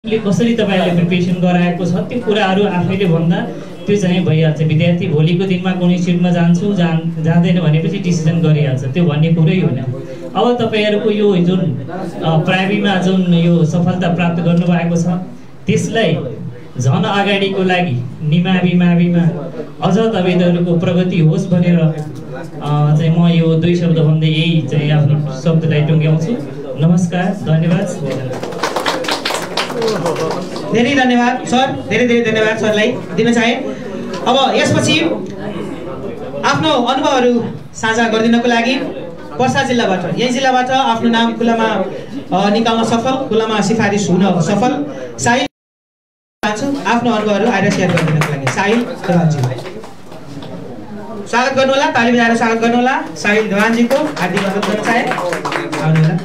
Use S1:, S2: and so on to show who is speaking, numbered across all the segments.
S1: कसरी तपाईहरुले प्रिपरेसन गराएको छ त्यो कुराहरु आफैले भन्दा त्यो चाहिँ भइहाल्छ। विद्यार्थी भोलिको दिनमा कुनै सिटमा जान्छु जाँदैन भनेपछि डिसिजन गरिहाल्छ, त्यो भन्ने कुरै होइन। अब तपाईहरुको यो जुन प्राइमेरीमा जुन यो सफलता प्राप्त गर्नुभएको छ त्यसलाई झन अगाडिको लागि निमावि माविमा अझ तपाईहरुको प्रगति होस् भनेर चाहिँ म यो दुई शब्द भन्दै यही चाहिँ आफ्नो शब्दलाई टुङ्ग्याउँछु। नमस्कार, धन्यवाद।
S2: धेरै धन्यवाद सर, धेरै धन्यवाद सरलाई दिन चाहे। अब यसपछि आफ्नो अनुभवहरू साझा गरिदिनको लागि पर्सा जिल्लाबाट, यही जिल्लाबाट आफ्नो नाम खुलामा निकाल्न सफल, खुलामा सिफारिस हुन सफल साहिल आफ्नो अनुभवहरू आएर सेयर गरिदिनको लागि साहिल देवानजी स्वागत गर्नुहोला। ताली बजाएर स्वागत गर्नुहोला साहिल देवानजीको। हार्दिक स्वागत गर्न चाहे। आउनुहोला।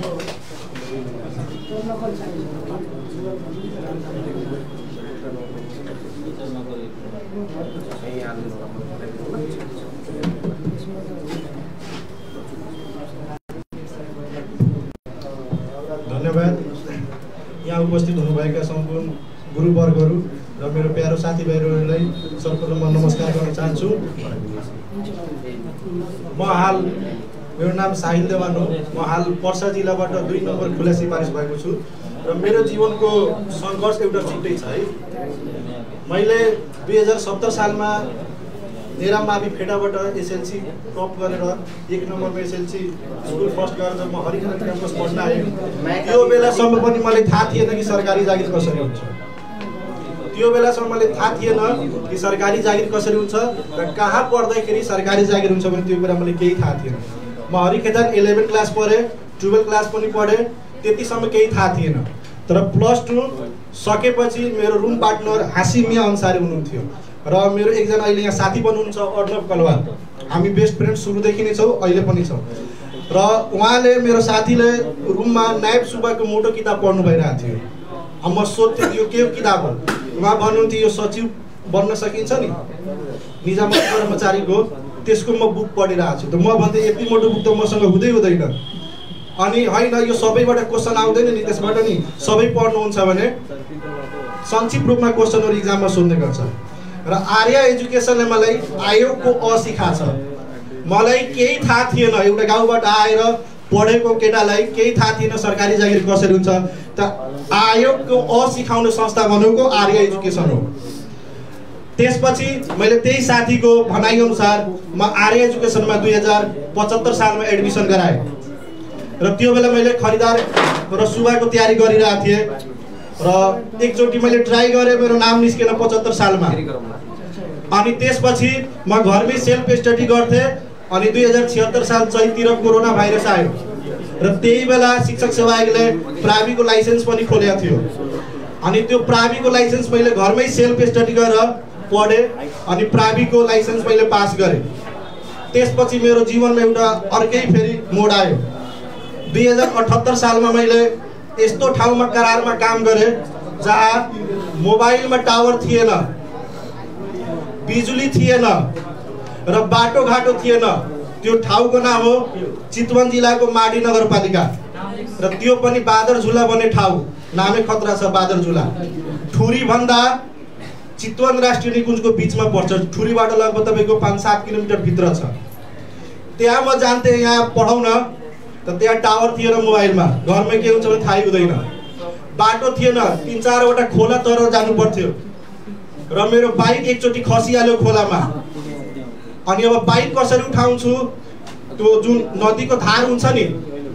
S3: धन्यवाद। यहाँ उपस्थित हुनुभएका सम्पूर्ण गुरुवर्गहरू र मेरो प्यारो साथीभाइहरूलाई सर्वप्रथम म नमस्कार गर्न चाहन्छु। मेरो नाम साहिल देवान हो। म हाल पर्सा जिल्लाबाट 2 नम्बर खुला सिफारिस भएको छु र मेरो जीवनको सङ्घर्ष एउटा छुट्टै छ है। मैले 2070 सालमा नेरामावि फेटाबाट एसएलसी टप गरेर 1 नम्बरमा एसएलसी स्कुल फर्स्ट गरेर जब म हरिखाना क्याम्पस पढ्न आएँ त्यो बेलासम्म पनि मलाई थाहा थिएन कि सरकारी जागिर कसरी हुन्छ। त्यो बेलासम्म मलाई थाहा थिएन कि सरकारी जागिर कसरी हुन्छ र कहाँ पढ्दाखेरि सरकारी जागिर हुन्छ भने त्यो कुरा मलाई केही थाहा थिएन। म हरिखेदान 11 क्लास पढेँ, 12 क्लास पनि पढेँ, त्यतिसम्म केही थाहा थिएन। तर +2 सकेपछि मेरो रुम पार्टनर हासिमिया अन्सारी हुनुहुन्थ्यो र मेरो एकजना अहिले यहाँ साथी पनि हुनुहुन्छ अर्णव कलवाल। हामी बेस्ट फ्रेन्ड सुरुदेखि नै छौँ, अहिले पनि छौँ। र उहाँले मेरो साथीले रुममा नायब सुब्बाको मोटो किताब पढ्नु भइरहेको थियो। म सोध्थेँ यो के किताब हो? उहाँ भन्नुहुन्थ्यो यो सचिव बन्न सकिन्छ नि निजामती कर्मचारीको, त्यसको म बुक पढिरहेको छु। त म भन्थेँ यति मोटो बुक त मसँग हुँदैन। अनि होइन यो सबैबाट क्वेसन आउँदैन नि, त्यसबाट नि सबै पढ्नुहुन्छ भने संक्षिप्त रूपमा क्वेसनहरू इक्जाममा सोध्ने गर्छ। र आर्या एजुकेसनले मलाई आयोगको अ सिकाछ। मलाई केही थाहा थिएन, एउटा गाउँबाट आएर पढेको केटालाई केही थाहा थिएन सरकारी जागिर कसरी हुन्छ। त आयोगको अ सिकाउने संस्था भनेको आर्या एजुकेसन हो। त्यसपछि मैले त्यही साथीको भनाइअनुसार म आर्या एजुकेसनमा 2075 सालमा एडमिसन गराएँ र त्यो बेला मैले खरिदार र सुबाको तयारी गरिरहेको थिएँ र एकचोटि मैले ट्राई गरेँ, मेरो नाम निस्केन 75 सालमा। अनि त्यसपछि म घरमै सेल्फ स्टडी गर्थेँ। अनि 2076 साल चैततिर कोरोना भाइरस आयो र त्यही बेला शिक्षक सेवा आयोगले प्राविको लाइसेन्स पनि खोलेको थियो। अनि त्यो प्राविको लाइसेन्स मैले घरमै सेल्फ स्टडी गरेर पढेँ अनि प्राविको लाइसेन्स मैले पास गरेँ। त्यसपछि मेरो जीवनमा एउटा अर्कै फेरि मोड आयो। 2078 सालमा मैले यस्तो ठाउँमा करारमा काम गरेँ जहाँ मोबाइलमा टावर थिएन, बिजुली थिएन र बाटोघाटो थिएन। त्यो ठाउँको नाम हो चितवन जिल्लाको माडी नगरपालिका र त्यो पनि बादरझुला भन्ने ठाउँ, नामै खतरा छ बादरझुला। ठुरी भन्दा चितवन राष्ट्रिय निकुञ्जको बिचमा पर्छ। ठुरीबाट लगभग तपाईँको 5-7 किलोमिटर भित्र छ। त्यहाँ म जान्थेँ यहाँ पढाउन, त त्यहाँ टावर थिएन मोबाइलमा, घरमै के हुन्छ भने थाहै हुँदैन। बाटो थिएन, 3-4वटा खोला तर जानु पर्थ्यो र मेरो बाइक एकचोटि खसिहाल्यो खोलामा। अनि अब बाइक कसरी उठाउँछु, त्यो जुन नदीको धार हुन्छ नि,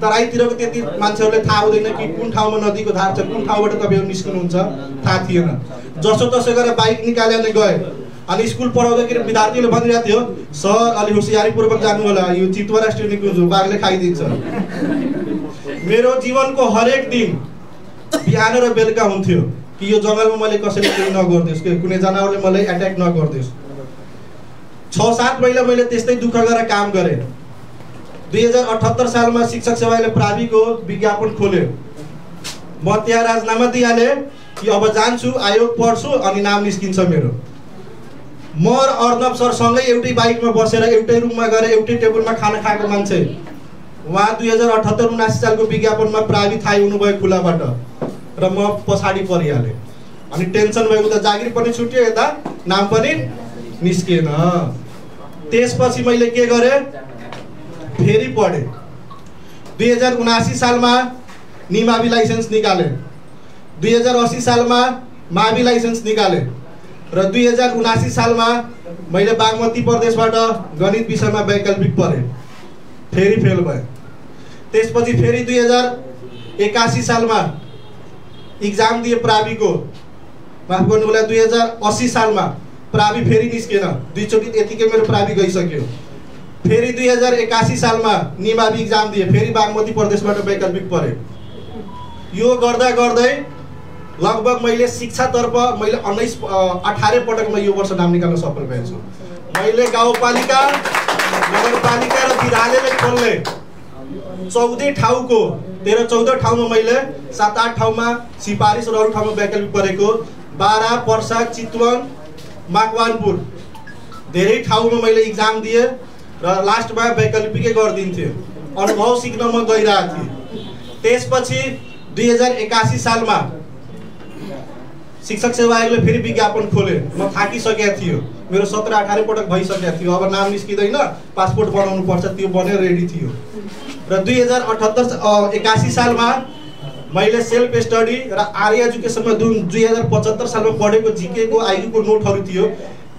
S3: तराईतिरको त्यति मान्छेहरूले थाहा हुँदैन कि कुन ठाउँमा नदीको धार छ, कुन ठाउँबाट तपाईँहरू निस्किनुहुन्छ थाहा थिएन। जसो तसो गरेर बाइक निकालेर गएँ। अनि स्कुल पढाउँदाखेरि विद्यार्थीले भनिरहेको थियो सर अलि होसियारीपूर्वक जानु होला, यो चितवन राष्ट्रिय निकुञ्ज हो, बाघले खाइदिन्छ। मेरो जीवनको हरेक दिन बिहान र बेलुका हुन्थ्यो कि यो जङ्गलमा मैले कसैले केही नगरिदियोस्, कुनै जनावरले मलाई एट्याक नगरिदियोस्। 6-7 महिना मैले त्यस्तै दुःख गरेर काम गरेँ। 2078 सालमा शिक्षक सेवाले प्राविको विज्ञापन खोल्यो। म त्यहाँ राजीनामा दिइहालेँ कि अब जान्छु आयोग पढ्छु अनि नाम निस्किन्छ मेरो। म र अर्णव सर सँगै एउटै बाइकमा बसेर एउटै रुममा गएर एउटै टेबलमा खाना खाएको मान्छे। उहाँ 2078-79 सालको विज्ञापनमा प्रावि थाई हुनुभयो खुलाबाट र म पछाडि परिहालेँ। अनि टेन्सन भयो, उता जागिर पनि छुट्यो, यता नाम पनि निस्किएन। त्यसपछि मैले के गरेँ, फेरि पढेँ। 2079 सालमा निमावि लाइसेन्स निकालेँ, 2080 सालमा मावि लाइसेन्स निकालेँ र 2079 सालमा मैले बागमती प्रदेशबाट गणित विषयमा वैकल्पिक पढेँ, फेरि फेल भएँ। त्यसपछि फेरि 2081 सालमा इक्जाम दिएँ प्राविको, माफ गर्नु होला, 2080 सालमा प्रावि फेरि निस्केन, दुईचोटि यतिकै मेरो प्रावि गइसक्यो। फेरि 2081 सालमा निमावि इक्जाम दिएँ, फेरि बागमती प्रदेशबाट वैकल्पिक पढेँ। यो गर्दा गर्दै लगभग मैले शिक्षातर्फ मैले 18 पटकमा यो वर्ष नाम निकाल्न सफल भएछु। मैले गाउँपालिका, नगरपालिका र विद्यालयले खोल्ने 14 ठाउँको 13-14 ठाउँमा मैले 7-8 ठाउँमा सिफारिस र अरू ठाउँमा वैकल्पिक परेको, बारा, पर्सा, चितवन, मकवानपुर धेरै ठाउँमा मैले इक्जाम दिएँ र लास्टमा वैकल्पिकै गरिदिन्थ्यो। अनुभव सिक्न म गइरहेको थिएँ। त्यसपछि 2081 सालमा शिक्षक सेवा आयोगले फेरि विज्ञापन खोले। म थाकिसकेको थियो, मेरो 17-18 पटक भइसकेको थियो, अब नाम निस्किँदैन, पासपोर्ट बनाउनु पर्छ, त्यो बनेर रेडी थियो। र 2081 सालमा मैले सेल्फ स्टडी र आर्य एजुकेसनमा 2075 सालमा पढेको जिकेको आइक्यूको नोटहरू थियो,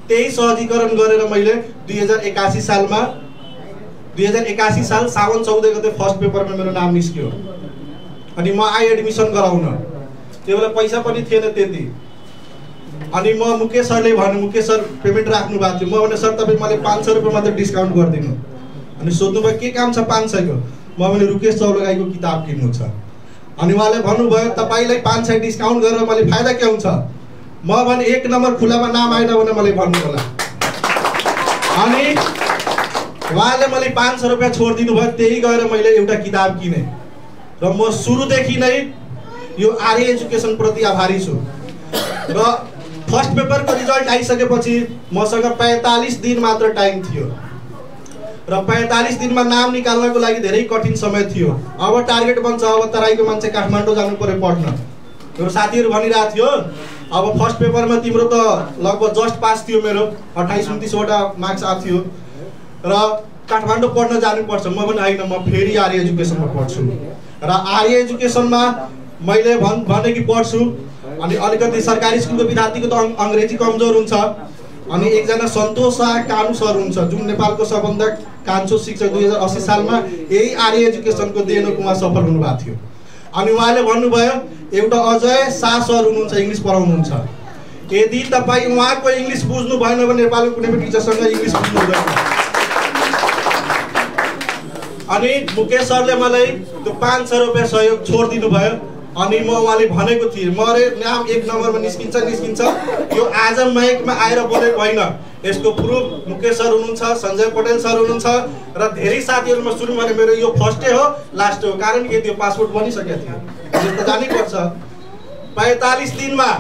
S3: त्यही सहजीकरण गरेर मैले 2081 सालमा 2081 साल साउन 14 गते फर्स्ट पेपरमा मेरो नाम निस्क्यो। अनि म आइ एडमिसन गराउन, त्यो बेला पैसा पनि थिएन त्यति। अनि म मुकेश सरले भने, मुकेश सर पेमेन्ट राख्नु भएको थियो, म भने सर तपाईँ मलाई 500 रुपियाँ मात्र डिस्काउन्ट गरिदिनु। अनि सोध्नुभयो के काम छ 500 को? म भने रुकेश चौरगाईको किताब किन्नु छ। अनि उहाँले भन्नुभयो तपाईँलाई 500 डिस्काउन्ट गरेर मैले फाइदा के हुन्छ? म भने 1 नम्बर खुलामा नाम आएन भने मलाई भन्नु होला। अनि उहाँले मैले 500 रुपियाँ छोडिदिनु भयो, त्यही गएर मैले एउटा किताब किनेँ र म सुरुदेखि नै यो आर्य एजुकेसन प्रति आभारी छु। र फर्स्ट पेपरको रिजल्ट आइसकेपछि मसँग 45 दिन मात्र टाइम थियो र 45 दिनमा नाम निकाल्नको लागि धेरै कठिन समय थियो। अब टार्गेट बन्छ, अब तराईको मान्छे काठमाडौँ जानु पर्यो पढ्न। मेरो साथीहरू भनिरहेको थियो अब फर्स्ट पेपरमा तिम्रो त लगभग जस्ट पास थियो, मेरो 28-29 वटा मार्क्स आएको थियो र काठमाडौँ पढ्न जानुपर्छ। म पनि होइन, म फेरि आर्य एजुकेसनमा पढ्छु र आर्य एजुकेसनमा मैले भने कि पढ्छु। अनि अलिकति सरकारी स्कुलको विद्यार्थीको त अङ्ग्रेजी कमजोर हुन्छ। अनि एकजना सन्तोष शाह कानु सर हुन्छ, जुन नेपालको सबभन्दा कान्छो शिक्षक 2080 सालमा यही आर्य एजुकेसनको देनको उहाँ सफल हुनुभएको थियो। अनि उहाँले भन्नुभयो एउटा अजय शाह सर हुनुहुन्छ, इङ्ग्लिस पढाउनुहुन्छ, यदि तपाईँ उहाँको इङ्ग्लिस बुझ्नु भएन भने नेपालको कुनै पनि टिचरसँग इङ्ग्लिस बुझ्नु हुँदैन। अनि मुकेश सरले मलाई त्यो 500 रुपियाँ सहयोग छोडिदिनु भयो। अनि म उहाँले भनेको थिएँ मरे नाम 1 नम्बरमा निस्किन्छ। यो आज माइकमा आएर बोलेको होइन, यसको प्रुफ मुकेश सर हुनुहुन्छ, सञ्जय पटेल सर हुनुहुन्छ र धेरै साथीहरूमा सुरु भने मेरो यो फर्स्टै हो लास्ट हो। कारण के त्यो पासपोर्ट बनिसकेको थियो, यस्तो जानैपर्छ। 45 दिनमा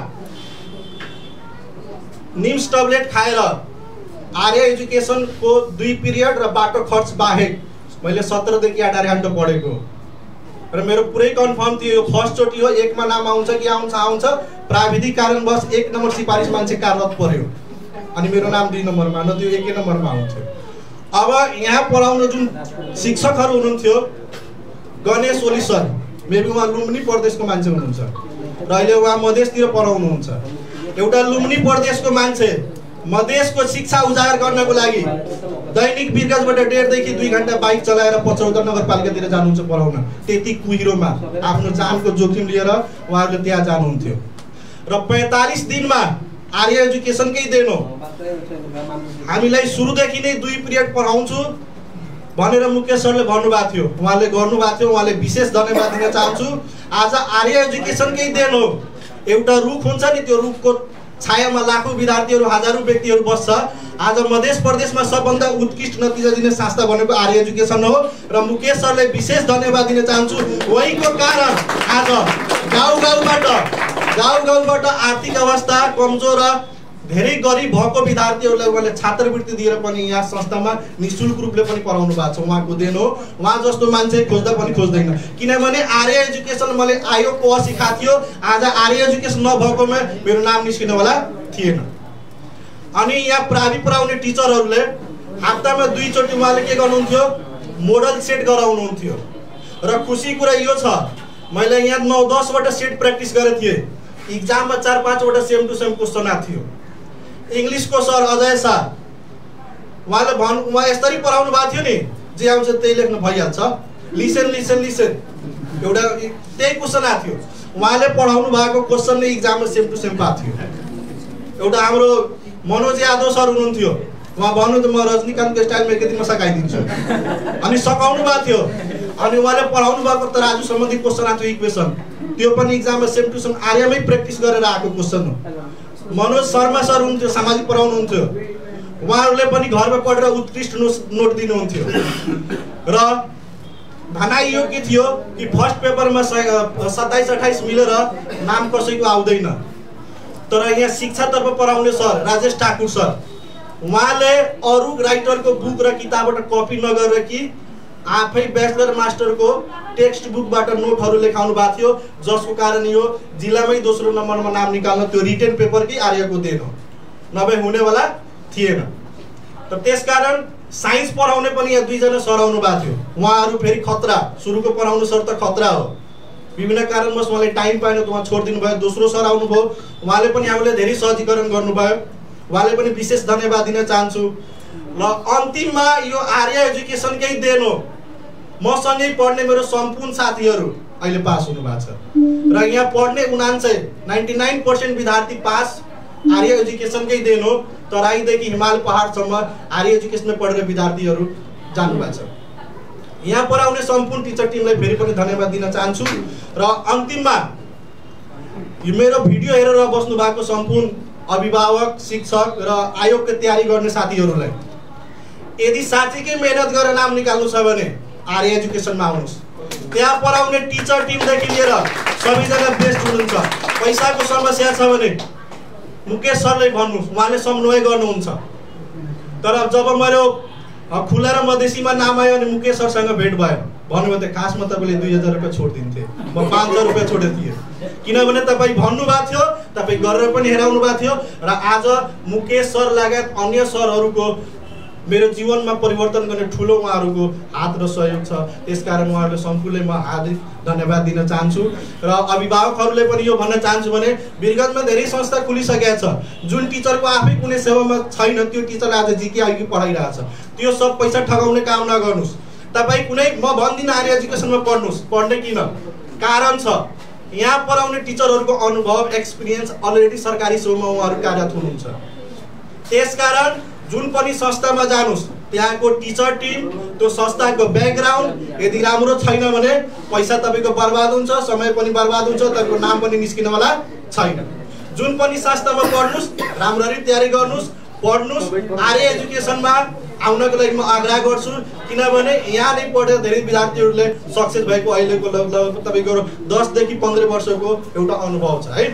S3: निम्स टब्लेट खाएर आर्य एजुकेसनको 2 पिरियड र बाटो खर्च बाहेक मैले 17 देखि 18 घण्टा पढेको र मेरो पुरै कन्फर्म थियो यो फर्स्ट चोटि हो। 1 मा नाम आउँछ कि आउँछ, प्राविधिक कारणवश 1 नम्बर सिफारिस मान्छे काररत पर्यो अनि मेरो नाम 2 नम्बरमा, न त्यो 1 नम्बरमा आउँथ्यो। अब यहाँ पढाउन जुन शिक्षकहरू हुनुहुन्थ्यो, गणेश ओली सर, मेबी उहाँ लुम्बिनी प्रदेशको मान्छे हुनुहुन्छ र अहिले उहाँ मधेसतिर पढाउनुहुन्छ। एउटा लुम्बिनी प्रदेशको मान्छे मधेसको शिक्षा उजागर गर्नको लागि दैनिक विकासबाट 1.5 देखि 2 घण्टा बाइक चलाएर 75 नगरपालिकातिर जानुहुन्छ पढाउन। त्यति कुहिरोमा आफ्नो जानको जोखिम लिएर उहाँहरूले त्यहाँ जानुहुन्थ्यो र 45 दिनमा आर्य एजुकेसनकै देन हो। हामीलाई सुरुदेखि नै 2 पिरियड पढाउँछु भनेर मुकेश सरले भन्नुभएको थियो, उहाँले गर्नुभएको थियो, उहाँले विशेष धन्यवाद दिन चाहन्छु। आज आर्य एजुकेसनकै देन हो। एउटा रुख हुन्छ नि, त्यो रुखको छायामा लाखौं विद्यार्थीहरू, हजारौं व्यक्तिहरू बस्छ। आज मध्य प्रदेशमा सबभन्दा उत्कृष्ट नतिजा दिने संस्था भनेको आर्य एजुकेसन हो र मुकेश सरले विशेष धन्यवाद दिन चाहन्छु। वहीको कारण आज गाउँ गाउँबाट आर्थिक अवस्था कमजोर र धेरै गरिब भएको विद्यार्थीहरूलाई उहाँले छात्रवृत्ति दिएर पनि यहाँ संस्थामा निःशुल्क रूपले पनि पढाउनु भएको छ। उहाँको देन हो। उहाँ जस्तो मान्छे खोज्दा पनि खोज्दैन, किनभने आर्य एजुकेसन मैले आयोगको सिकाएको थियो। आज आर्य एजुकेसन नभएकोमा मेरो नाम निस्किनेवाला थिएन। अनि यहाँ प्राइभेट पढाउने टिचरहरूले हप्तामा 2 चोटि उहाँले के गर्नुहुन्थ्यो, मोडल सेट गराउनुहुन्थ्यो। र खुसी कुरा यो छ, मैले यहाँ 9-10 वटा सेट प्र्याक्टिस गरेको थिएँ। इक्जाममा 4-5 वटा सेम टु सेम क्वेसन आएको थियो। इङ्ग्लिसको सर अजय सर उहाँले उहाँ यसरी पढाउनु भएको थियो नि, जे आउँछ त्यही लेख्न भइहाल्छ। लिसन लिसन लिसन एउटा त्यही क्वेसन आएको थियो। उहाँले पढाउनु भएको क्वेसन नै इक्जाममा सेम टु सेम पाएको थियो। एउटा हाम्रो मनोज यादव सर हुनुहुन्थ्यो, उहाँ भन्नु त म रजनीकान्तको स्टाइलमा एक दिनमा सकाइदिन्छु अनि सकाउनु भएको थियो। अनि उहाँले पढाउनु भएको तराजु सम्बन्धी क्वेसन आएको थियो, इक्वेसन, त्यो पनि इक्जाममा सेम टु सेम आर्यमै प्र्याक्टिस गरेर आएको क्वेसन हो। मनोज शर्मा सर हुनुहुन्थ्यो, सामाजिक पढाउनुहुन्थ्यो। उहाँहरूले पनि घरमा पढेर उत्कृष्ट नोट दिनुहुन्थ्यो। र भनाइ यो के थियो कि फर्स्ट पेपरमा 27-28 मिलेर नाम कसैको आउँदैन। तर यहाँ शिक्षातर्फ पढाउने सर राजेश ठाकुर सर, उहाँले अरू राइटरको बुक र किताबबाट कपी नगरेर कि आफै ब्याचलर मास्टरको टेक्स्ट बुकबाट नोटहरू लेखाउनु भएको थियो, जसको कारण यो जिल्लामै दोस्रो नम्बरमा नाम निकाल्न त्यो रिटेन पेपरकै आर्यको देन हो, नभए हुनेवाला थिएन। र त्यसकारण साइन्स पढाउने पनि यहाँ 2 जना सर आउनु भएको थियो। उहाँहरू फेरि खतरा, सुरुको पढाउने सर त खतरा हो। विभिन्न कारणवश उहाँले टाइम पाएन त उहाँ छोडिदिनु भयो। दोस्रो सर आउनुभयो, उहाँले पनि हामीले धेरै सहजीकरण गर्नुभयो। उहाँले पनि विशेष धन्यवाद दिन चाहन्छु। र अन्तिममा यो आर्य एजुकेसनकै देन हो। मसँगै पढ्ने मेरो सम्पूर्ण साथीहरू अहिले पास हुनु भएको छ र यहाँ पढ्ने 99% विद्यार्थी पास आर्य एजुकेसनकै देन हो। तराईदेखि हिमाल पहाडसम्म आर्य एजुकेसनमा पढेर विद्यार्थीहरू जानुभएको छ। यहाँ पढाउने सम्पूर्ण टिचर टिमलाई फेरि पनि धन्यवाद दिन चाहन्छु। र अन्तिममा यो मेरो भिडियो हेरेर बस्नु भएको सम्पूर्ण अभिभावक, शिक्षक र आयोगको तयारी गर्ने साथीहरूलाई, यदि साँच्चीकै मेहनत गरेर नाम निकाल्नु छ भने आर्य एजुकेसनमा आउनुहोस्। त्यहाँ पढाउने टिचर टिमदेखि लिएर सबैजना बेस्ट हुनुहुन्छ। पैसाको समस्या छ भने मुकेश सरलाई भन्नुहोस्, उहाँले समन्वय गर्नुहुन्छ। तर जब मेरो खुला र मधेसीमा नाम आयो अनि मुकेश सरसँग भेट भयो, भन्नुभयो त खासमा तपाईँले 2000 रुपियाँ छोडिदिन्थे, म 500 रुपियाँ छोडेको थिएँ। किनभने तपाईँ भन्नुभएको थियो, तपाईँ गरेर पनि हेराउनु भएको थियो। र आज मुकेश सर लगायत अन्य सरहरूको मेरो जीवनमा परिवर्तन गर्ने ठुलो उहाँहरूको हात र सहयोग छ। त्यसकारण उहाँहरूले सम्पूर्णलाई म हार्दिक धन्यवाद दिन चाहन्छु। र अभिभावकहरूले पनि यो भन्न चाहन्छु भने वीरगन्जमा धेरै संस्था खुलिसकेका छ। जुन टिचरको आफै कुनै सेवामा छैन, त्यो टिचरले आज जिके आइकी पढाइरहेछ। त्यो सब पैसा ठगाउने काम नगर्नुहोस्। तपाईँ कुनै, म भन्दिनँ आर्य एजुकेसनमा पढ्नुहोस्, पढ्ने किन, कारण छ। यहाँ पढाउने टिचरहरूको अनुभव, एक्सपिरियन्स अलरेडी सरकारी सेवामा उहाँहरू कार्यरत हुनुहुन्छ। त्यसकारण जुन पनि संस्थामा जानुहोस्, त्यहाँको टिचर टिम, त्यो संस्थाको ब्याकग्राउन्ड यदि राम्रो छैन भने पैसा तपाईँको बर्बाद हुन्छ, समय पनि बर्बाद हुन्छ, तपाईँको नाम पनि निस्किनवाला छैन। जुन पनि संस्थामा पढ्नुहोस्, राम्ररी तयारी गर्नुहोस्, पढ्नुहोस्। आर्य एजुकेसनमा आउनको लागि म आग्रह गर्छु, किनभने यहाँ नै पढेर धेरै विद्यार्थीहरूले सक्सेस भएको अहिलेको लगभग तपाईँको 10 देखि 15 वर्षको एउटा अनुभव छ है।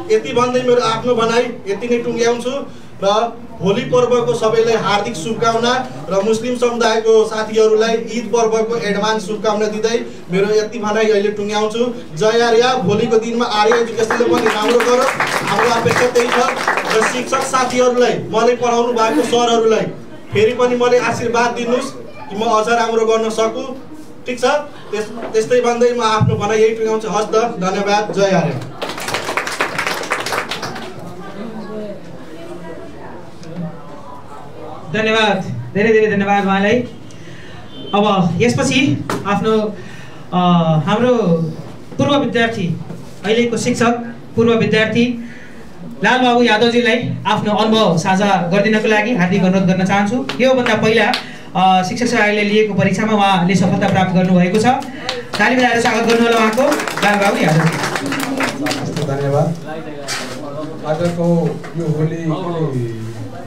S3: यति भन्दै मेरो आफ्नो भनाइ यति नै टुङ्ग्याउँछु। र होली पर्वको सबैलाई हार्दिक शुभकामना र मुस्लिम समुदायको साथीहरूलाई ईद पर्वको एडभान्स शुभकामना दिँदै मेरो यति भनाइ अहिले टुङ्ग्याउँछु। जय आर्य। भोलिको दिनमा आर्य एजुकेसनले पनि राम्रो गरोस्, हाम्रो अपेक्षा त्यही छ। र शिक्षक साथीहरूलाई, मलाई पढाउनु भएको सरहरूलाई फेरि पनि मलाई आशीर्वाद दिनुहोस् कि म अझ राम्रो गर्न सकु। ठिक छ, त्यस्तै भन्दै म आफ्नो भनाइ यही टुङ्ग्याउँछु। हस् त, धन्यवाद। जय आर्य।
S2: धन्यवाद, धेरै धेरै धन्यवाद उहाँलाई। अब यसपछि आफ्नो हाम्रो पूर्व विद्यार्थी, अहिलेको शिक्षक, पूर्व विद्यार्थी लालबाबु यादवजीलाई आफ्नो अनुभव साझा गरिदिनको लागि हार्दिक अनुरोध गर्न चाहन्छु। योभन्दा पहिला शिक्षक सहायकले लिएको परीक्षामा उहाँले सफलता प्राप्त गर्नुभएको छ। ताली बजाएर स्वागत गर्नु होला उहाँको, लालबाबु यादवजी।
S4: धन्यवाद। आजको यो होली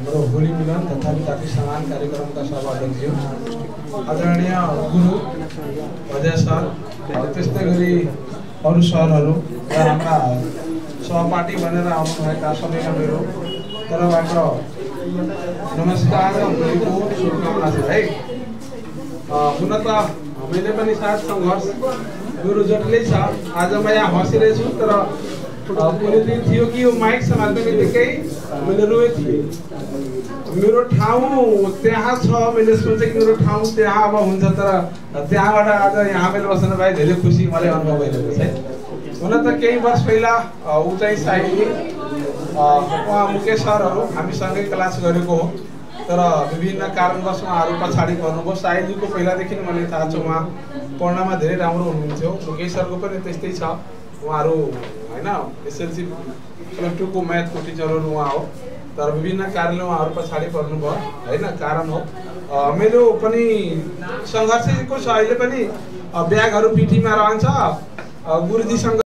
S4: हाम्रो होली मिलन तथा विद्यार्थी सम्मान कार्यक्रमका सभाध्यक्ष आदरणीय गुरु अजय सर, त्यस्तै गरी अरू सरहरू र हाम्रा सहपाठी भनेर आउनुभएका सबैका मेरो तर्फबाट नमस्कार र होलीको शुभकामना छ है। हुन त मैले पनि साथ सङ्घर्ष मेरो जटिलै छ। आज म यहाँ हँसिरहेछु, तर कुनै दिन थियो कि यो माइक समात्ने बित्तिकै मैले रोएको थिएँ। मेरो ठाउँ त्यहाँ छ, मैले सोचेँ कि मेरो ठाउँ त्यहाँ अब हुन्छ, तर त्यहाँबाट आज यहाँ मैले बस्न पाएँ, धेरै खुसी मलाई अनुभव भइरहेको छ। हुन त केही वर्ष पहिला ऊ चाहिँ साहित्य उहाँ मुकेश सरहरू हामीसँगै क्लास गरेको हो, तर विभिन्न कारणवश उहाँहरू पछाडि पर्नुभयो। साहित्यको पहिलादेखि मलाई थाहा छ उहाँ पढ्नमा धेरै राम्रो हुनुहुन्थ्यो। मुकेश सरको पनि त्यस्तै छ, उहाँहरू होइन एसएलसी प्लस 2 को म्याथको टिचरहरू उहाँ हो, तर विभिन्न कारणले उहाँहरू पछाडि पर्नुभयो होइन, कारण हो। मेरो पनि सङ्घर्षको छ, अहिले पनि ब्यागहरू पिठीमा रहन्छ, गुरुजीसँग